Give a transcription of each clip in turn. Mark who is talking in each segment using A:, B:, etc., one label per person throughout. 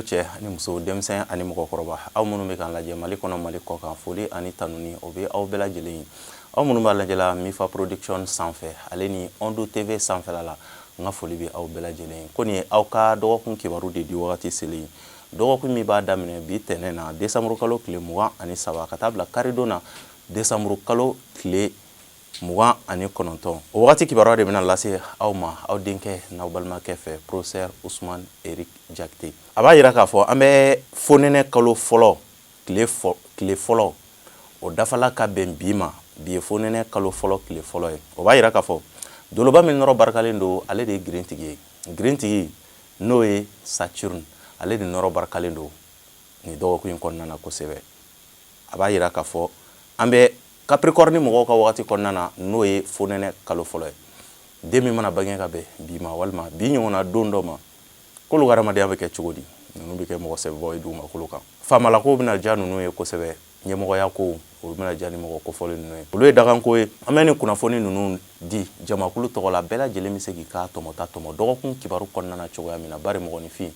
A: Cɛ ani muso, denmisɛn ani mɔgɔkɔrɔba, aw minnu bɛ k'an lajɛ Mali kɔnɔ, Mali kɔ kan, foli ani tanuni o bɛ aw bɛɛ lajɛlen ye. Aw minnu b'a lajɛla Mifa Production sanfɛ, ale ni Ondo TV sanfɛla la, n ka foli bɛ aw bɛɛ lajɛlen ye. Ko nin ye aw ka dɔgɔkun kibaru de di wagati selen ye, dɔgɔkun min b'a daminɛ bi tɛnɛn na, desanburu kalo tile 23, ka taa bila karidon na, desanburu kalo tile 29. O wagati kibaruya de bɛna lase aw ma, aw denkɛ n'aw balimakɛ fɛ, professeur Ousmane Eric Diakité. A b'a yira k'a fɔ an bɛ fonɛnɛ kalo fɔlɔ tile fɔlɔ, o dafala ka bɛn bi ma. Bi ye fonɛnɛ kalo fɔlɔ tile fɔlɔ ye. O b'a yira k'a fɔ doloba min nɔrɔ barikalen don, ale de ye girintigi ye. Girintigi, n'o ye Saturne, ale de nɔrɔ barikalen don nin dɔgɔkun in kɔnɔna na kosɛbɛ. A b'a yira k'a fɔ an bɛ Capricorne mɔgɔw ka wagati kɔnɔna na, n'o ye fonɛnɛ kalo fɔlɔ ye. Den min mana bange ka bɛn bi ma, walima bi ɲɔgɔnna don dɔ ma, k'olu ka adamadenya bɛ kɛ cogo di? Ninnu bɛ kɛ mɔgɔ sɛbɛbaw ye dugumakolo kan. Faamalako bɛna diya ninnu ye kosɛbɛ, ɲɛmɔgɔya ko olu bɛna diya ni mɔgɔ kofɔlen ninnu ye. Olu ye daganko ye. An bɛ nin kunnafoni ninnu di jamakulu tɔgɔ la. Bɛɛ lajɛlen bɛ se k'i ka tɔmɔta tɔmɔ dɔgɔkun kibaru kɔnɔna na cogoya min na, bari mɔgɔninfin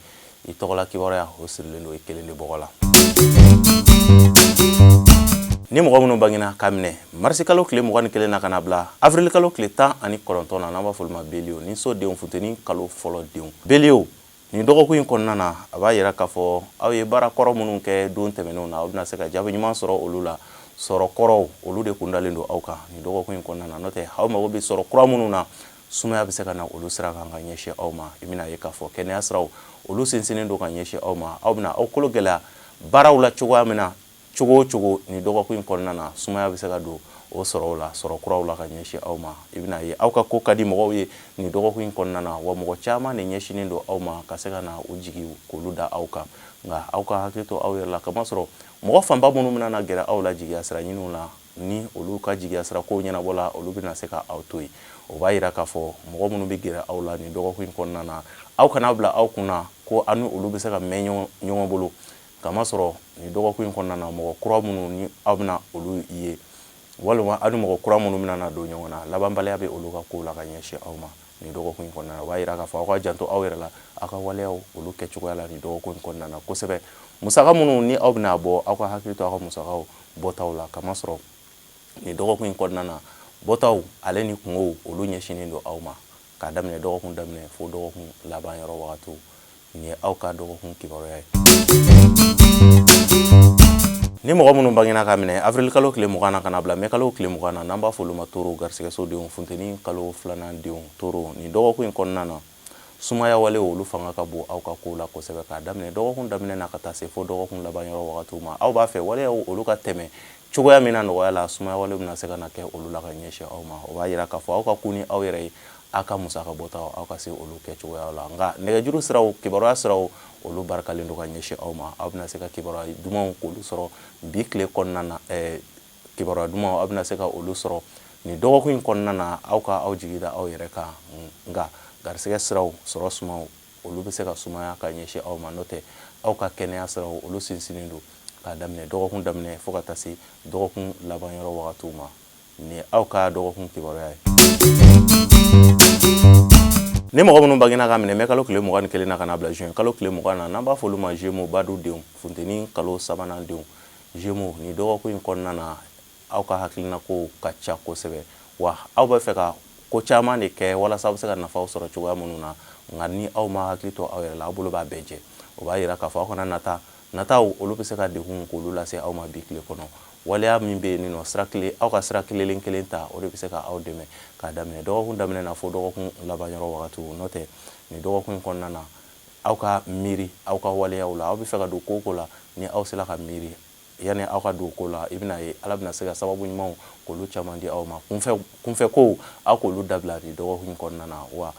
A: i tɔgɔla kibaruya o sirilen don i kelen de bɔgɔ la. Ni mɔgɔ minnu bangena k'a minɛ marisi kalo tile 21 na ka na bila avril kalo tile 19 na, n'an b'a fɔ olu ma bélier, ni so denw, funteni kalo fɔlɔ denw, bélier, nin dɔgɔkun in kɔnɔna na, a b'a yira k'a fɔ aw ye baara kɔrɔ minnu kɛ don tɛmɛnenw na, aw bɛna se ka jaabi ɲuman sɔrɔ olu la. Sɔrɔ kɔrɔw, olu de kundalen don aw kan nin dɔgɔkun in kɔnɔna na. N'o tɛ, aw mago bɛ sɔrɔ kura minnu na, sumaya bɛ se ka na olu sira kan ka ɲɛsin aw ma. I bɛna ye k'a fɔ kɛnɛya siraw, olu sinsinnen don ka ɲɛsin aw ma. Aw bɛna aw kolo gɛlɛya baaraw la cogoya min na, cogo o cogo, nin dɔgɔkun in kɔnɔna na, sumaya bɛ se ka don o sɔrɔw la, sɔrɔ kuraw la ka ɲɛsin aw ma. I bɛna ye aw ka ko ka di mɔgɔw ye nin dɔgɔkun in kɔnɔna na, wa mɔgɔ caman de ɲɛsinnen don aw ma ka se ka na u jigi k'olu da aw kan. Nka aw ka hakili to aw yɛrɛ la, kamasɔrɔ mɔgɔ fanba minnu bɛna na gɛrɛ aw la jigiya sira ɲiniw la, ni olu ka jigiya sira kow ɲɛnabɔ la, olu bɛna se ka aw to yen. O b'a yira k'a fɔ mɔgɔ minnu bɛ gɛrɛ aw la nin dɔgɔkun in kɔnɔna na, aw kana bila aw kun na ko aw ni olu bɛ se ka mɛn ɲɔgɔn bolo, kamasɔrɔ nin dɔgɔkun in kɔnɔna na, mɔgɔ kura minnu ni aw bɛna olu ye, walima aw ni mɔgɔ kura minnu bɛna na don ɲɔgɔn na, labanbaliya bɛ olu ka kow la ka ɲɛsin aw ma nin dɔgɔkun in kɔnɔna na. O b'a yira k'a fɔ aw ka janto aw yɛrɛ la, aw ka waleyaw olu kɛcogoya la nin dɔgɔkun in kɔnɔna na kosɛbɛ. Musaka minnu ni aw bɛna bɔ, aw ka hakili to aw ka musakaw bɔtaw la, kamasɔrɔ nin dɔgɔkun in kɔnɔna na, bɔtaw ale ni kungow, olu ɲɛsinnen don aw ma k'a daminɛ dɔgɔkun daminɛ fo dɔgɔkun laban yɔrɔ wagatiw. Nin ye aw ka dɔgɔkun kibaruya ye. Ni mɔgɔ minnu bangena ka minɛ avril kalo tile 20 na ka na bila mɛ kalo tile 20 na, n'an b'a fɔ olu ma toro, garisigɛso denw, funteni kalo filanan denw, toro, nin dɔgɔkun in kɔnɔna na, sumaya wale olu fanga ka bon aw ka kow la kosɛbɛ, k'a daminɛ dɔgɔkun daminɛ na ka taa se fo dɔgɔkun laban yɔrɔ wagatiw ma. Aw b'a fɛ waleyaw olu ka tɛmɛ cogoya min na nɔgɔya la, sumaya wale bɛna se ka na kɛ olu la ka ɲɛsin aw ma. O b'a yira k'a fɔ aw ka kun ni aw yɛrɛ ye, aw ka musaka bɔtaw, aw ka se olu kɛ cogoya la. Nka nɛgɛjuru siraw, kibaruya siraw, olu barikalen don ka ɲɛsin aw ma. Aw bɛna se ka kibaruya dumanw k'olu sɔrɔ bi tile kɔnɔna na. Kibaruya dumanw, aw bɛna se ka olu sɔrɔ nin dɔgɔkun in kɔnɔna na. Aw ka aw jigi da aw yɛrɛ kan, nka garisɛgɛ siraw, sɔrɔ sumaw, olu bɛ se ka sumaya ka ɲɛsin aw ma. N'o tɛ, aw ka kɛnɛya siraw, olu sinsinnen don k'a daminɛ dɔgɔkun daminɛ fo ka taa se dɔgɔkun laban yɔrɔ wagatiw ma. Nin ye aw ka dɔgɔkun kibaruya ye. Ni mɔgɔ minnu bangena ka minɛ mɛ kalo tile 21 na ka na bila juin kalo tile 20 na, n'an b'a fɔ olu ma Gémeaux, badu denw, funteni kalo sabanan denw, Gémeaux, nin dɔgɔkun in kɔnɔna na, aw ka hakilina kow ka ca kosɛbɛ, wa aw bɛ fɛ ka ko caman de kɛ walasa aw bɛ se ka nafaw sɔrɔ cogoya minnu na. Nka ni aw ma hakili to aw yɛrɛ la, aw bolo b'a bɛɛ jɛ. O b'a yira k'a fɔ aw kana nata nataw, olu bɛ se ka degun k'olu lase aw ma bi tile kɔnɔ. Waleya min bɛ yen nɔ, sira kelen, aw ka sira kelenlen kelen ta, o de bɛ se ka aw dɛmɛ k'a daminɛ dɔgɔkun daminɛ na fo dɔgɔkun laban yɔrɔ wagatiw. N'o tɛ, nin dɔgɔkun in kɔnɔna na, aw ka miiri aw ka waleyaw la. Aw bɛ fɛ ka don ko o ko la, ni aw sera ka miiri yanni aw ka don ko la, i bɛna ye Ala bɛna se ka sababu ɲumanw k'olu caman di aw ma. Kunfɛ kow, aw k'olu dabila nin dɔgɔkun in kɔnɔna na. Wa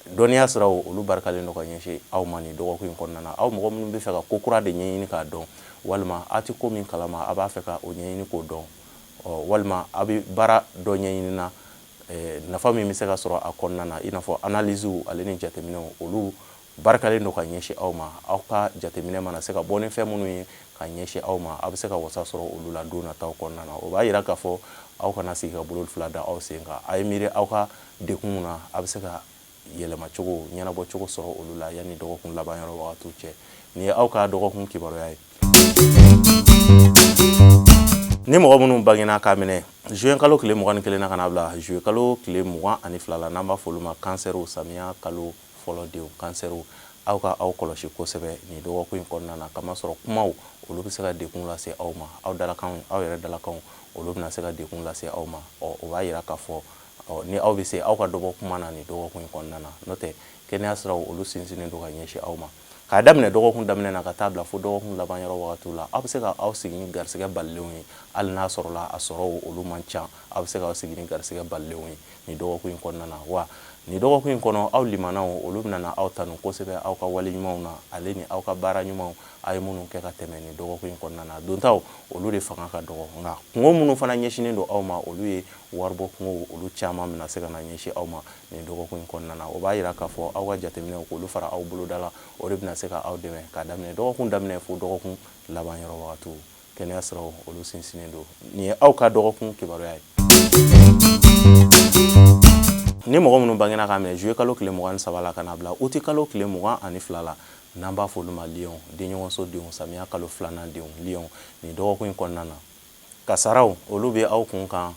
A: dɔnniya siraw, olu barikalen don ka ɲɛsin aw ma nin dɔgɔkun in kɔnɔna na. Aw mɔgɔ minnu bɛ fɛ ka ko kura de ɲɛɲini k'a dɔn, walima aw tɛ ko min kalama, aw b'a fɛ ka o ɲɛɲini k'o dɔn, walima aw bɛ baara dɔ ɲɛɲini na, nafa min bɛ se ka sɔrɔ a kɔnɔna na, i n'a fɔ analysew ale ni jateminɛw, olu barikalen don ka ɲɛsin aw ma. Aw ka jateminɛ mana se ka bɔ ni fɛn minnu ye ka ɲɛsin aw ma, aw bɛ se ka wasa sɔrɔ olu la don nataw kɔnɔna na. O b'a yira k'a fɔ aw kana sigi ka bolo fila da aw sen kan. A ye miiri aw ka degunw na, a bɛ se ka yɛlɛmacogo, ɲɛnabɔcogo sɔrɔ olu la yanni dɔgɔkun laban yɔrɔ wagatiw cɛ. Nin ye aw ka dɔgɔkun kibaruya ye. Ni mɔgɔ minnu bangena k'a minɛ juin kalo tile 21 na ka na bila juillet kalo tile 22 la, n'an b'a fɔ olu ma kansɛriw, samiya kalo fɔlɔ denw, kansɛriw, aw ka aw kɔlɔsi kosɛbɛ nin dɔgɔkun in kɔnɔna na, kamasɔrɔ kumaw olu bɛ se ka degun lase aw ma. Aw dalakanw, aw yɛrɛ dalakanw, olu bɛna se ka degun lase aw ma. Ɔ, o b'a yira k'a fɔ, ɔ, ni aw bɛ se, aw ka dɔ bɔ kuma na nin dɔgɔkun in kɔnɔna na. N'o tɛ, kɛnɛya siraw olu sinsinnen don ka ɲɛsin aw ma. K'a daminɛ dɔgɔkun daminɛ na ka taa bila fo dɔgɔkun laban yɔrɔ wagatiw la, aw bɛ se ka aw sigi ni garisɛgɛ balilenw ye. Hali n'a sɔrɔla a sɔrɔw olu man ca, aw bɛ se k'aw sigi ni garisɛgɛ balilenw ye nin dɔgɔkun in kɔnɔna na. Wa nin dɔgɔkun in kɔnɔ, aw limanaw olu bɛna na aw tanu kosɛbɛ aw ka wale ɲumanw na, ale ni aw ka baara ɲumanw a ye minnu kɛ ka tɛmɛ nin dɔgɔkun in kɔnɔna na. Dontaw olu de fanga ka dɔgɔ, nka kungo minnu fana ɲɛsinnen don aw ma, olu ye waribɔ kungow, olu caman bɛna se ka na ɲɛsin aw ma nin dɔgɔkun in kɔnɔna na. O b'a yira k'a fɔ aw ka jateminɛw k'olu fara aw boloda la, o de bɛna se ka aw dɛmɛ k'a daminɛ dɔgɔkun daminɛ fo dɔgɔkun laban yɔrɔ wagatiw. Kɛnɛya siraw olu sinsinnen don. Nin ye aw ka dɔgɔkun kibaruya ye. Ni mɔgɔ minnu bangena k'a minɛ juillet kalo tile 23 la ka na bila uti kalo tile 22 la, n'an b'a fɔ olu ma lion, denɲɔgɔnso denw, samiya kalo filanan denw, lion, nin dɔgɔkun in kɔnɔna na, kasaraw olu bɛ aw kun kan,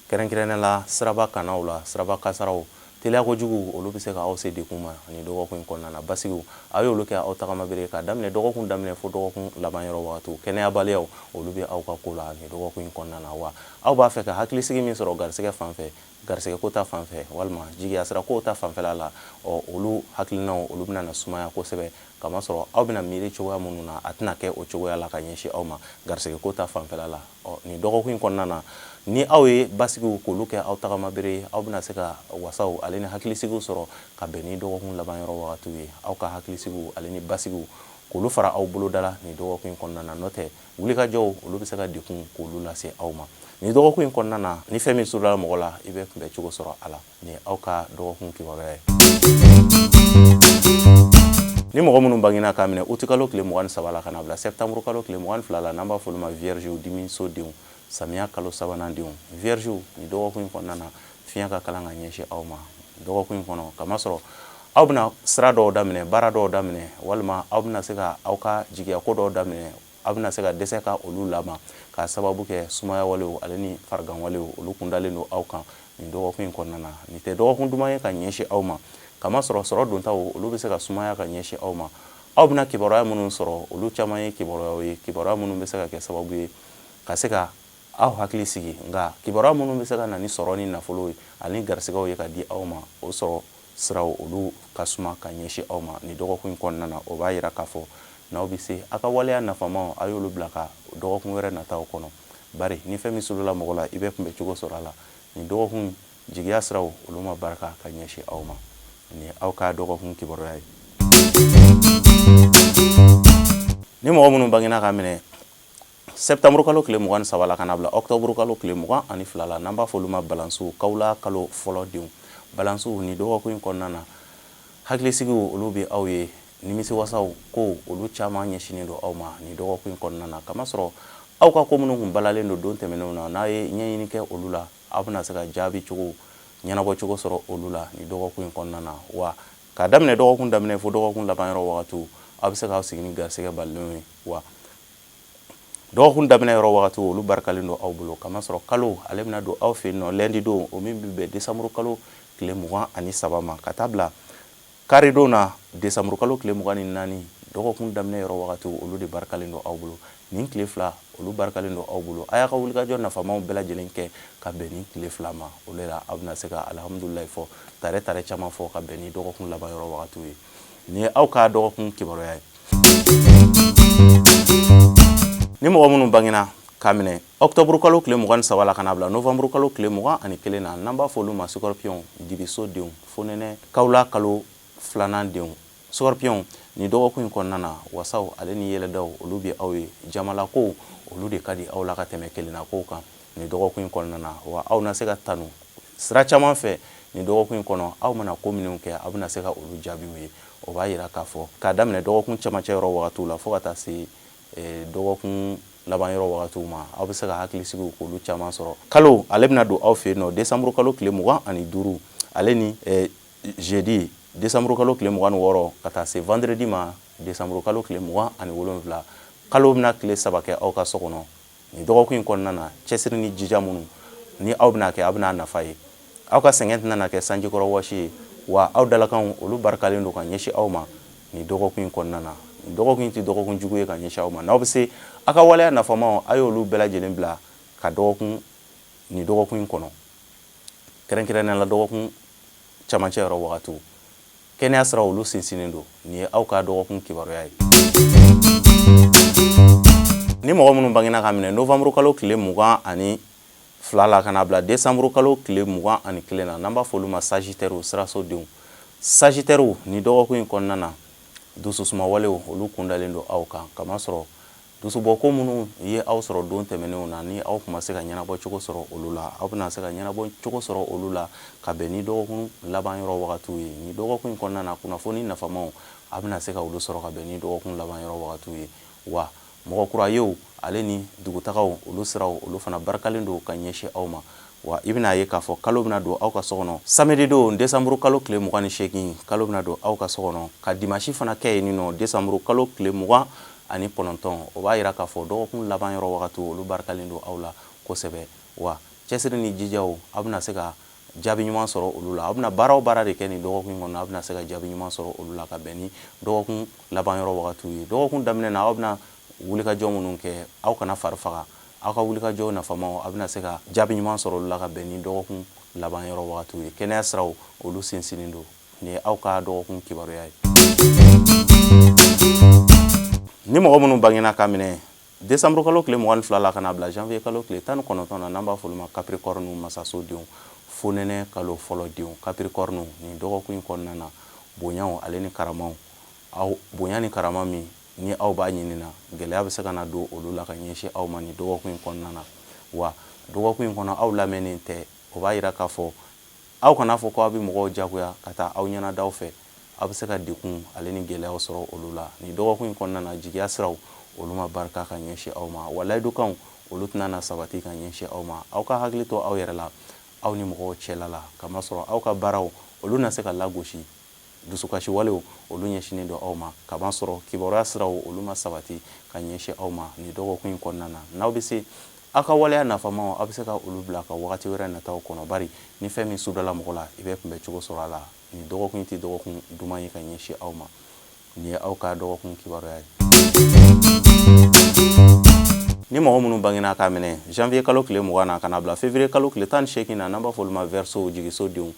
A: kɛrɛnkɛrɛnnenya la siraba kannaw la. Siraba kasaraw, teliya kojugu, olu bɛ se ka aw se degun ma nin dɔgɔkun in kɔnɔna na. Basigiw, aw y'olu kɛ aw tagamabere k'a daminɛ dɔgɔkun daminɛ fo dɔgɔkun laban yɔrɔ wagatiw. Kɛnɛyabaliyaw olu bɛ aw ka ko la nin dɔgɔkun in kɔnɔna na. Wa aw b'a fɛ ka hakilisigi min sɔrɔ garisɛgɛ fan fɛ, garisɛgɛ ko ta fan fɛ, walima jigiyasira ko ta fanfɛla la, ɔ, olu hakilinaw olu bɛna na sumaya kosɛbɛ, kamasɔrɔ aw bɛna miiri cogoya minnu na, a tɛna kɛ o cogoya la ka ɲɛsin aw ma garisɛgɛ ko ta fanfɛla la. Ɔ, nin dɔgɔkun in kɔnɔna na, ni aw ye basigiw k'olu kɛ aw tagamabere ye, aw bɛna se ka wasaw ale ni hakilisigiw sɔrɔ ka bɛn ni dɔgɔkun laban yɔrɔ wagatiw ye. Aw ka hakilisigiw ale ni basigiw k'olu fara aw boloda la nin dɔgɔkun in kɔnɔna na. N'o tɛ, wulikajɔw olu bɛ se ka degun k'olu lase aw ma nin dɔgɔkun in kɔnɔna na. Ni fɛn min surula mɔgɔ la, i bɛ kunbɛn cogo sɔrɔ a la. Nin aw ka dɔgɔkun kibaruya ye. Ni mɔgɔ minnu bangena k'a minɛ uti kalo tile 23 la ka na bila sɛptanburu kalo tile 22 la, n'an b'a fɔ olu ma viergew, dimiso denw, samiya kalo sabanan denw, viergew, nin dɔgɔkun in kɔnɔna na, fiɲɛ ka kalan ka ɲɛsin aw ma dɔgɔkun in kɔnɔ, kamasɔrɔ aw bɛna sira dɔw daminɛ, baara dɔw daminɛ, walima aw bɛna se ka aw ka jigiya ko dɔw daminɛ, aw bɛna se ka dɛsɛ ka olu laban k'a sababu kɛ sumaya walew ale ni farigan walew olu kundalen don aw kan nin dɔgɔkun in kɔnɔna na. Nin tɛ dɔgɔkun duman ye ka ɲɛsin aw ma, kamasɔrɔ sɔrɔ dontaw olu bɛ se ka sumaya ka ɲɛsin aw ma. Aw bɛna kibaruya minnu sɔrɔ, olu caman ye kibaruyaw ye, kibaruya minnu bɛ se ka kɛ sababu ye ka se ka aw hakili sigi. Nka kibaruya minnu bɛ se ka na ni sɔrɔ ni nafolo ye ani garisigɛw ye ka di aw ma, o sɔrɔ siraw olu ka suma ka ɲɛsin aw ma nin dɔgɔkun in kɔnɔna na. O b'a yira k'a fɔ n'aw bɛ se, aw ka waleya nafamaw, a y'olu bila ka dɔgɔkun wɛrɛ nataw kɔnɔ, bari ni fɛn min sulula mɔgɔ la, i bɛ kunbɛn cogo sɔrɔ a la. Nin dɔgɔkun jigiya siraw olu ma barika ka ɲɛsin aw ma. Nin ye aw ka dɔgɔkun kibaruya ye. Ni mɔgɔ minnu bangena k'a minɛ sɛptanburu kalo tile 23 la ka na bila ɔkutɔburu kalo tile 22 la, n'an b'a fɔ olu ma balansiw, kawula kalo fɔlɔ denw, balansiw, nin dɔgɔkun in kɔnɔna na, hakilisigiw olu bɛ aw ye, nimisiwasaw ko olu caman ɲɛsinnen don aw ma nin dɔgɔkun in kɔnɔna na, kamasɔrɔ aw ka ko minnu kun balalen don don tɛmɛnenw na, n'a ye ɲɛɲini kɛ olu la, aw bɛna se ka jaabi cogo, ɲɛnabɔ cogo sɔrɔ olu la nin dɔgɔkun in kɔnɔna na. Wa k'a daminɛ dɔgɔkun daminɛ fo dɔgɔkun laban yɔrɔ wagatiw, aw bɛ se k'aw sigi ni garisɛgɛ balilenw ye. Wa dɔgɔkun daminɛ yɔrɔ wagatiw olu barikalen don aw bolo, kamasɔrɔ kalo ale bɛna don aw fɛ yen nɔ lundi don, o min bɛ bɛn desanburu kalo tile 23 ma, ka taa bila karidon na desanburu kalo tile 24. Dɔgɔkun daminɛ yɔrɔ wagatiw olu de barikalen don aw bolo. Nin tile fila olu barikalen don aw bolo. A y'a ka wulikajɔ nafamaw bɛɛ lajɛlen kɛ ka bɛn nin tile fila ma. O de la aw bɛna se ka alihamudulilayi fɔ, tare tare caman fɔ ka bɛn ni dɔgɔkun laban yɔrɔ wagatiw ye. Nin ye aw ka dɔgɔkun kibaruya ye. Ni mɔgɔ minnu bangena k'a minɛ ɔkutɔburu kalo tile 23 la ka na bila novanburu kalo tile 21 na, n'an b'a fɔ olu ma scorpion, dibiso denw, fonɛnɛ kawula kalo filanan denw, scorpion, nin dɔgɔkun in kɔnɔna na, wasaw ale ni yɛlɛdaw olu bɛ aw ye. Jamalakow olu de ka di aw la ka tɛmɛ kelennakow kan nin dɔgɔkun in kɔnɔna na. Wa aw na se ka tanu sira caman fɛ nin dɔgɔkun in kɔnɔ. Aw mana ko minnu kɛ, aw bɛna se ka olu jaabiw ye. O b'a yira k'a fɔ k'a daminɛ dɔgɔkun cɛmancɛ yɔrɔ wagatiw la fo ka taa se dɔgɔkun laban yɔrɔ wagatiw ma, aw bɛ se ka hakilisigiw k'olu caman sɔrɔ. Kalo ale bɛna don aw fɛ yen nɔ desanburu kalo tile 25 ale ni jeudi décembre kalo tile 26 ka taa se vendredi ma décembre kalo tile 27, kalo bɛna tile 3 kɛ aw ka so kɔnɔ. Nin dɔgɔkun in kɔnɔna na, cɛsiri ni jija minnu ni aw bɛna kɛ, aw bɛna nafa ye. Aw ka sɛgɛn tɛna na kɛ sanjikɔrɔ wɔsi ye, wa aw dalakanw olu barikalen don ka ɲɛsin aw ma nin dɔgɔkun in kɔnɔna na. Nin dɔgɔkun in tɛ dɔgɔkun jugu ye ka ɲɛsin aw ma. N'aw bɛ se, aw ka waleya nafamaw, a y'olu bɛɛ lajɛlen bila ka dɔgɔkun nin dɔgɔkun in kɔnɔ, kɛrɛnkɛrɛnnenya la dɔgɔkun camancɛ yɔrɔ wagatiw. Kɛnɛya sira olu sinsinnen don. Nin ye aw ka dɔgɔkun kibaruya ye. Ni mɔgɔ minnu bangena ka minɛ novembre kalo tile 22 la ka n'a bila décembre kalo tile 21 na, n'an b'a fɔ olu ma Sagittaire, siraso denw. Sagittaire, nin dɔgɔkun in kɔnɔna na, dususuma walew olu kundalen don aw kan, kamasɔrɔ dusubɔko minnu ye aw sɔrɔ don tɛmɛnenw na, ni aw tun ma se ka ɲɛnabɔ cogo sɔrɔ olu la, aw bɛna se ka ɲɛnabɔ cogo sɔrɔ olu la ka bɛn ni dɔgɔkun laban yɔrɔ wagatiw ye. Ni dɔgɔkun in kɔnɔna na, kunnafoni nafamaw, aw bɛna se ka olu sɔrɔ ka bɛn ni dɔgɔkun laban yɔrɔ wagatiw ye. Wa mɔgɔ kura yew ale ni dugutagaw, olu siraw olu fana barikalen don ka ɲɛsin aw ma. Wa i bɛna ye k'a fɔ kalo bɛna don aw ka so kɔnɔ samedi don, décembre kalo tile 28. Kalo bɛna don aw ka so kɔnɔ ka dimanche fana kɛ yen nɔ, décembre kalo tile 29. O b'a yira k'a fɔ dɔgɔkun laban yɔrɔ wagatiw olu barikalen don aw la kosɛbɛ. Wa cɛsiri ni jijaw, aw bɛna se ka jaabi ɲuman sɔrɔ olu la. Aw bɛna baara o baara de kɛ nin dɔgɔkun in kɔnɔ, aw bɛna se ka jaabi ɲuman sɔrɔ olu la ka bɛn ni dɔgɔkun laban yɔrɔ wagatiw ye. Dɔgɔkun daminɛ na, aw bɛna wulikajɔ minnu kɛ, aw kana fari faga. Aw ka wulikajɔ nafamaw, aw bɛna se ka jaabi ɲuman sɔrɔ olu la ka bɛn ni dɔgɔkun laban yɔrɔ wagatiw ye. Kɛnɛya siraw olu sinsinnen don. Nin ye aw ka dɔgɔkun kibaruya ye. Ni mɔgɔ minnu bangena ka minɛ décembre kalo tile 22 la ka n'a bila janvier kalo tile 19 na, n'an b'a fɔ olu ma Capricorne, masaso denw, fonɛnɛ kalo fɔlɔ denw. Capricorne, nin dɔgɔkun in kɔnɔna na, bonyaw ale ni karamaw, aw bonya ni karama min ni aw b'a ɲini na, gɛlɛya bɛ se ka na don olu la ka ɲɛsin aw ma nin dɔgɔkun in kɔnɔna na. Wa dɔgɔkun in kɔnɔ, aw lamɛnnen tɛ. O b'a yira k'a fɔ aw kana fɔ ko aw bɛ mɔgɔw jagoya ka taa aw ɲɛnadaw fɛ. Aw bɛ se ka degun ale ni gɛlɛyaw sɔrɔ olu la nin dɔgɔkun in kɔnɔna na. Jigiya siraw olu ma barika ka ɲɛsin aw ma, wa layidukanw olu tɛna na sabati ka ɲɛsin aw ma. Aw ka hakili to aw yɛrɛ la aw ni mɔgɔw cɛla la, kamasɔrɔ aw ka baaraw olu na se ka lagosi. Dusukasi walew olu ɲɛsinnen don aw ma, kamasɔrɔ kibaruya siraw olu ma sabati ka ɲɛsin aw ma nin dɔgɔkun in kɔnɔna na. N'aw bɛ se, aw ka waleya nafamaw, aw bɛ se ka olu bila ka wagati wɛrɛ nataw kɔnɔ, bari ni fɛn min sudala mɔgɔ la, i bɛ kunbɛ cogo sɔrɔ a la. Nin dɔgɔkun in tɛ dɔgɔkun duman ye ka ɲɛsin aw ma. Nin ye aw ka dɔgɔkun kibaruya ye. Ni mɔgɔ minnu bangena k'a minɛ janvier kalo tile 20 na ka na bila février kalo tile 18 na, n'an b'a fɔ olu ma Verseau, jigiso denw,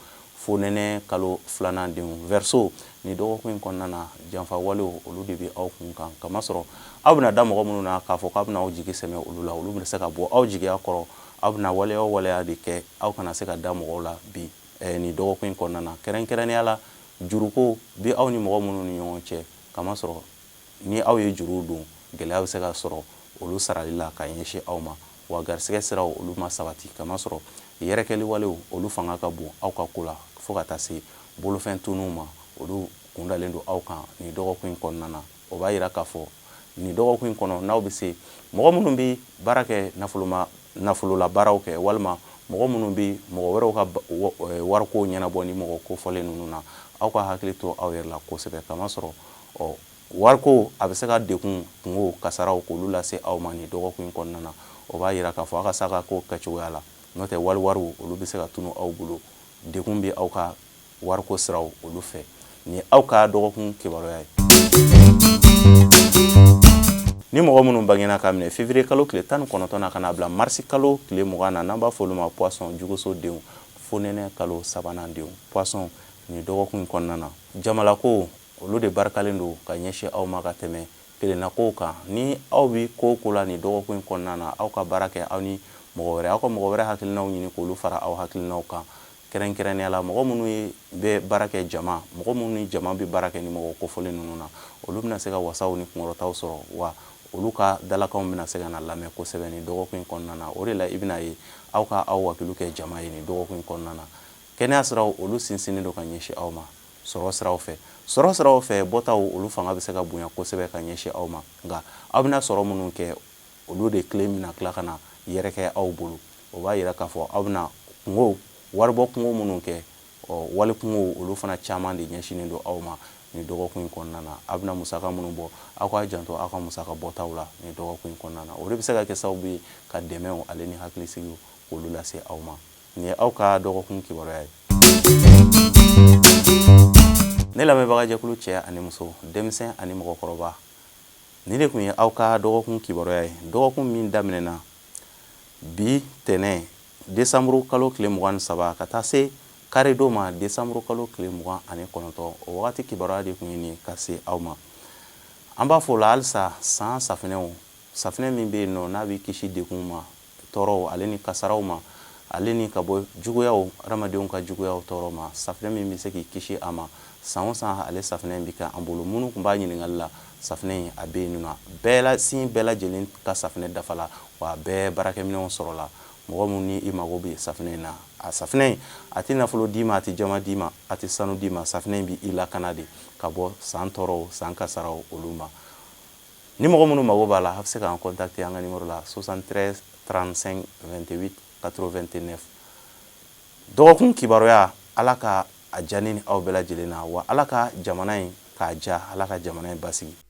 A: fonɛnɛ kalo filanan denw. Verseau, nin dɔgɔkun in kɔnɔna na, janfa walew olu de bɛ aw kun kan, kamasɔrɔ aw bɛna da mɔgɔ minnu na k'a fɔ k'aw bɛna aw jigi sɛmɛ olu la, olu bɛ se ka bɔ aw jigiya kɔrɔ. Aw bɛna waleya o waleya de kɛ, aw kana se ka da mɔgɔw la bi nin dɔgɔkun in kɔnɔna na. Kɛrɛnkɛrɛnnenya la, juruko bɛ aw ni mɔgɔ minnu ni ɲɔgɔn cɛ, kamasɔrɔ ni aw ye juruw don, gɛlɛya bɛ se ka sɔrɔ olu sarali la ka ɲɛsin aw ma. Wa garisɛgɛ siraw olu ma sabati, kamasɔrɔ yɛrɛkɛli walew olu fanga ka bon aw ka ko la, fo ka taa se bolofɛn tununw ma, olu kundalen don aw kan nin dɔgɔkun in kɔnɔna na. O b'a yira k'a fɔ nin dɔgɔkun in kɔnɔ, n'aw bɛ se, mɔgɔ minnu bɛ baara kɛ nafoloma nafolola baaraw kɛ, walima mɔgɔ minnu bɛ mɔgɔ wɛrɛw ka wariko ɲɛnabɔ ni mɔgɔ kofɔlen ninnu na, aw ka hakili to aw yɛrɛ la kosɛbɛ, kamasɔrɔ ɔ wariko a bɛ se ka degun, kungo, kasaraw k'olu lase aw ma nin dɔgɔkun in kɔnɔna na. O b'a yira k'a fɔ aw ka s'a ka ko kɛcogoya la, n'o tɛ wali wariw olu bɛ se ka tunu aw bolo. Degun bɛ aw ka wariko siraw olu fɛ. Nin ye aw ka dɔgɔkun kibaruya ye. Ni mɔgɔ minnu bangena k'a minɛ février kalo tile 19 na ka n'a bila mars kalo tile 20 na, n'an b'a fɔ olu ma Poisson, juguso denw, fonɛnɛ kalo sabanan denw. Poisson, nin dɔgɔkun in kɔnɔna na, jamalako olu de barikalen don ka ɲɛsin aw ma ka tɛmɛ kelennakow kan. Ni aw bɛ ko o ko la nin dɔgɔkun in kɔnɔna na, aw ka baara kɛ aw ni mɔgɔ wɛrɛ, aw ka mɔgɔ wɛrɛ hakilinaw ɲini k'olu fara aw hakilinaw kan. Kɛrɛnkɛrɛnnenya la, mɔgɔ minnu ye bɛ baara kɛ jama, mɔgɔ minnu ni jama bɛ baara kɛ ni mɔgɔ kofɔlen ninnu na, olu bɛna se ka wasaw ni kunkɔrɔtaw sɔrɔ, wa olu ka dalakanw bɛna se ka na lamɛn kosɛbɛ nin dɔgɔkun in kɔnɔna na. O de la i bɛna ye aw ka aw wakilu kɛ jama ye nin dɔgɔkun in kɔnɔna na. Kɛnɛya siraw olu sinsinnen don ka ɲɛsin aw ma. Sɔrɔ siraw fɛ, sɔrɔ siraw fɛ, bɔtaw olu fanga bɛ se ka bonya kosɛbɛ ka ɲɛsin aw ma, nka aw bɛna sɔrɔ minnu kɛ, olu de kelen bɛna tila ka na yɛrɛkɛ aw bolo. O b'a yira k'a fɔ aw bɛna kungo, waribɔ kungo minnu kɛ, Ɔ wali kungo olu fana caman de ɲɛsinnen don aw ma nin dɔgɔkun in kɔnɔna na. Aw bɛna musaka minnu bɔ, aw k'a janto aw ka musaka bɔtaw la nin dɔgɔkun in kɔnɔna na. O de bɛ se ka kɛ sababu ye ka dɛmɛw ale ni hakilisigiw k'olu lase aw ma. Nin ye aw ka dɔgɔkun kibaruya ye. Ne lamɛnbagajɛkulu cɛ ani muso, denmisɛn ani mɔgɔkɔrɔba, nin de tun ye aw ka dɔgɔkun kibaruya ye, dɔgɔkun min daminɛna bi tɛnɛn desanburu kalo tile 23 ka taa se karidon ma desanburu kalo tile 29. O wagati kibaruya de tun ye nin ka se aw ma. An b'a fɔ o la halisa, san safinɛw, safinɛ min bɛ yen nɔ n'a b'i kisi degun ma, tɔɔrɔw ale ni kasaraw ma, ale ni ka bɔ juguyaw, adamadenw ka juguyaw tɔɔrɔ ma, safinɛ min bɛ se k'i kisi a ma, san o san ale safinɛ in bɛ kɛ an bolo. Minnu tun b'a ɲininkali la, safinɛ in a bɛ yen nɔ, bɛɛ la sin bɛɛ lajɛlen ka safinɛ dafa la, wa a bɛɛ baarakɛminɛnw sɔrɔla. Mɔgɔ min ni i mago bɛ safinɛ in na, a safinɛ in a tɛ nafolo d'i ma, a tɛ jama d'i ma, a tɛ sanu d'i ma. Safinɛ in bɛ i lakana de ka bɔ san tɔɔrɔw, san kasaraw olu ma. Ni mɔgɔ minnu mago b'a la, a bɛ se k'an contacter an ka numéro la 73 35 28 89. Dɔgɔkun kibaruya, Ala ka a diya ne ni aw bɛɛ lajɛlen na, wa Ala ka jamana in k'a diya, Ala ka jamana in basigi.